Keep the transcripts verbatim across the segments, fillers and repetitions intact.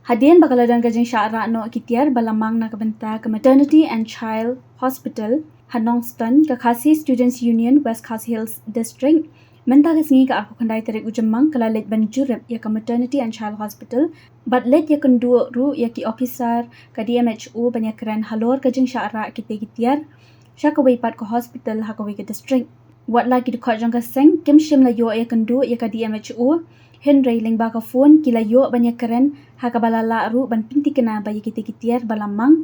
Hadien ba ka la don ka jingshah rah noh ki tiar ba la mang na ka bynta ka Maternity and Child Hospital ha Nongstoiñ, ka Khasi Students Union West Khasi Hills District mynta ka sngi ka arphew khyndai tarik u Jymmang ka la leit ban jurip ïa ka Maternity and Child Hospital bad leit ïakynduh ruh ïa ki ophisar ka D M H O ban ïakren halor ka jingshah rah kitei ki tiar sha kawei pat ka hospital ha kawei ka district. Wat la ki dkhot jong ka seng kim shym la ïoh ïakynduh ïa ka D M H O, hynrei lyngba ka phone ki la ïoh ban ïakren ha kaba la lah ruh ban pynthikna ba ïa kitei ki tiar ba la mang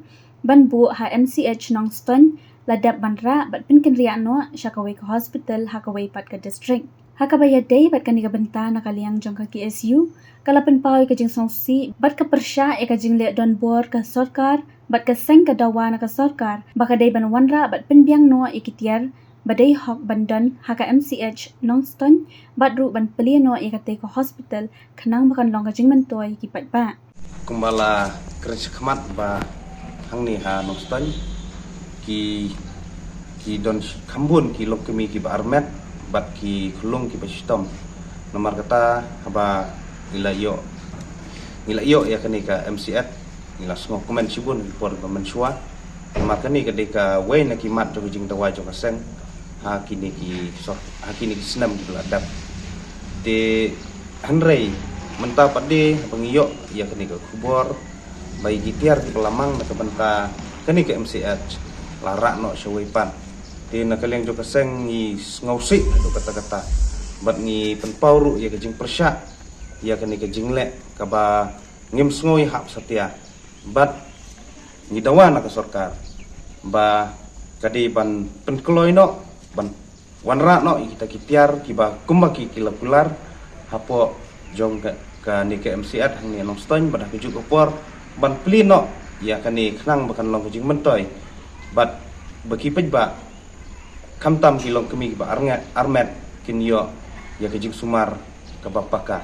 ban buh ha M C H Nongstoiñ la dep ban rah bad pynkynriah noh sha kawei ka hospital ha kawei pat ka district. Ha kaba ïadei bad kane ka bynta, na ka liang jong ka K S U ka la pynpaw ïa ka jingsngewsih bad ka pyrshah ïa ka jingleh donbor ka sorkar bad ka seng ka dawa na ka sorkar ba ka dei ban wanrah bad pynbiang noh ïa ki tiar ba dei hok ban don ha ka M C H Nongstoiñ bad ruh ban plie noh ïa katei ka hospital khnang ba kan long ka jingmyntoi ïa ki paidbah. Kumba la kren shakhmat ba hangne ha Nongstoiñ ki, ki don kham bun ki longkmie kiba armet bad ki khyllung kiba shitom. Namar kata, haba ngi la ïoh, ngi la ïoh ïa kane ka M C H, ngi la sngewkmen shibun ha ki por ba mynshuwa. Namar kane ka dei kawei na ki mat jong ka jingdawa jong ka seng ha kine ki sor-, ha kine ki snem kiba la dep. Te hynrei mynta pat de haba ngi ïoh ïa kane ka khubor ba ïa ki tiar kiba la mang na ka bynta kane ka M C H la rah noh shawei pat, te na ka liang jong ka seng ngi sngewsih haduh katta katta bad ngi pynpaw ruh ïa ka jingpyrshah ïa kane ka jingleh kaba ngim sngew ïahap satia. Bad ngi dawa na ka sorkar ba ka dei ban pynkloi noh, ban wanrah noh ïa kita ki tiar kiba kumba ki, ki la kular hapoh jong ka, kane ka M C H hangne ha Nongstoiñ bad ha kajuh ka por ban plie noh ïa kane khnang ba kan long ka jingmyntoi bad ba ki paidbah, khamtam ki longkmie kiba arnga-, armet, kin ïoh ïa ka jingsumar kaba paka.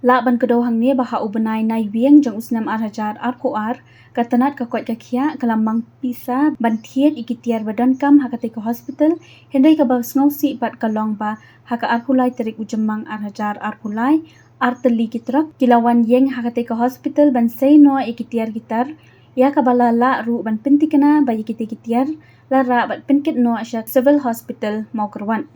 Lah ban kdew hangne ba ha u bnai Naiwieng jong u snem ar hajar arphew ar, ka tnat ka koit ka khiah ka la mang pisa ban thied ïa ki tiar ba donkam ha katei ka hospital, hynrei kaba sngewsih pat ka long ba ha ka arphew lai tarik u Jymmang ar hajar arphew lai, ar tylli ki trok ki la wan ïeng ha katei ka hospital ban sei noh ïa ki tiar ki tar, ïa kaba la lah ruh ban pynthikna ba ïa kitei ki tiar la rah bad pynkit noh sha Civil Hospital Mawkyrwat.